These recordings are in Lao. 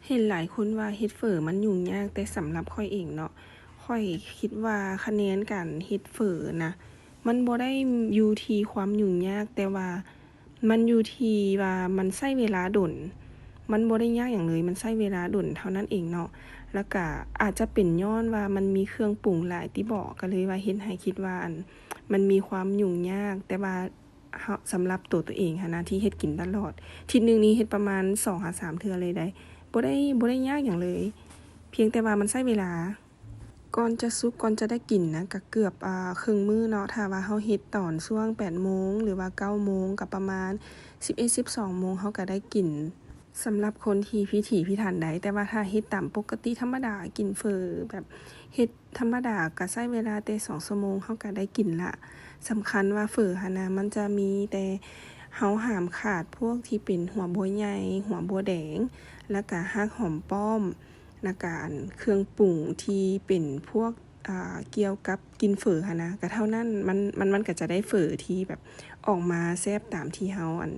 ເຫັນຫຼາຍຄົນວ່າເຮັດເຝີມັນຫຍຸ້ງຍາກ, ແຕ່ສຳລັບຂ້ອຍເອງເນາະ, ຂ້ອຍຄິດວ່າຄະແນນການເຮັດເຝີນະ ມັນບໍ່ໄດ້ຢູ່ທີ່ຄວາມຫຍຸ້ງຍາກ, ແຕ່ວ່າມັນຢູ່ທີ່ວ່າມັນໃຊ້ເວລາດົນ. ມັນບໍ່ໄດ້ຍາກຫຍັງເລີຍ, ມັນໃຊ້ເວລາດົນເທົ່ານັ້ນເອງເນາະ. ແລ້ວກະອາດຈະເປັນຍ້ອນວ່າມັນມີເຄື່ອງປຸງຫຼາຍຕິບໍ, ກໍເລີຍວ່າເຮັດໃຫ້ຄິດວ່າ ອັນ ມັນມີຄວາມຫຍຸ້ງຍາກ. ແຕ່ວ່າ ເຮົາ ສຳລັບໂຕໂຕເອງຫັ້ນນະ ທີ່ເຮັດກິນຕະຫຼອດ, ທິດໜຶ່ງນີ້ເຮັດປະມານສອງຫາສາມເທື່ອເລີຍໃດ໋. ບໍ່ໄດ້ ບໍ່ໄດ້ຍາກຫຍັງເລີຍ, ພຽງແຕ່ວ່າມັນໃຊ້ເວລາ. ກ່ອນຈະສຸກ ກ່ອນຈະໄດ້ກິນນະ ກະເກືອບ ອ່າ ເຄິ່ງມື້ເນາະ. ຖ້າວ່າເຮົາເຮັດຕອນຊ່ວງແປດໂມງ ຫຼືວ່າເກົ້າໂມງ ກະປະມານສິບເອັດ ສິບສອງໂມງ ເຮົາກະໄດ້ກິນ. ສຳລັບຄົນທີ່ພິຖີພິຖັນໃດ໋, ແຕ່ວ່າຖ້າເຮັດຕາມປົກກະຕິທຳມະດາ ກິນເຝີແບບເຮັດທຳມະດາ ກະໃຊ້ເວລາແຕ່ສອງຊົ່ວໂມງ ເຮົາກະໄດ້ກິນລະ. ສຳຄັນວ່າເຝີຫັ້ນນະ ມັນຈະມີແຕ່ ເຮົາຫ້າມຂາດພວກທີ່ເປັນຫົວບົວໃຫຍ່, ຫົວບົວແດງ, ແລ້ວກະຮາກຫອມປ້ອມ, ແລ້ວກະ ອັນ ເຄື່ອງປຸງທີ່ເປັນພວກ ອ່າ ກ່ຽວກັບກິນເຝີຫັ້ນນະ ກະເທົ່ານັ້ນ. ມັນ ມັນ ມັນກະຈະໄດ້ເຝີທີ່ແບບອອກມາແຊບຕາມທີ່ເຮົາ ອັນ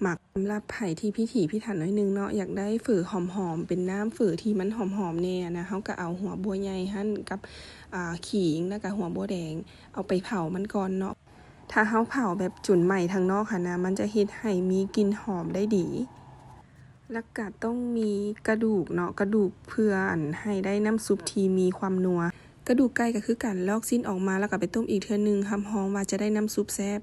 ມັກ. ສຳລັບໃຜທີ່ພິຖີພິຖັນໜ້ອຍໜຶ່ງເນາະ, ຢາກໄດ້ເຝີຫອມໆ ເປັນນ້ຳເຝີທີ່ມັນຫອມໆແດ່ນະ, ເຮົາກະເອົາຫົວບົວໃຫຍ່ຫັ້ນກັບ ອ່າ ຂີງ ແລ້ວກະຫົວບົວແດງ ເອົາໄປເຜົາມັນກ່ອນເນາະ. ຖ້າເຮົາເຜົາແບບຈົນໄໝ້ທາງນອກຫັ້ນນະ ມັນຈະເຮັດໃຫ້ມີກິ່ນຫອມໄດ້ດີ. ແລ້ວກະຕ້ອງມີກະດູກເນາະ, ກະດູກເພື່ອ ອັນ ໃຫ້ໄດ້ນ້ຳຊຸບທີ່ມີຄວາມນົວ. ກະດູກໄກ່ກະຄືກັນ, ລອກຊີ້ນອອກມາ ແລ້ວກະໄປຕົ້ມອີກເທື່ອໜຶ່ງ, ຮັບຮອງວ່າຈະໄດ້ນ້ຳຊຸບແຊບ.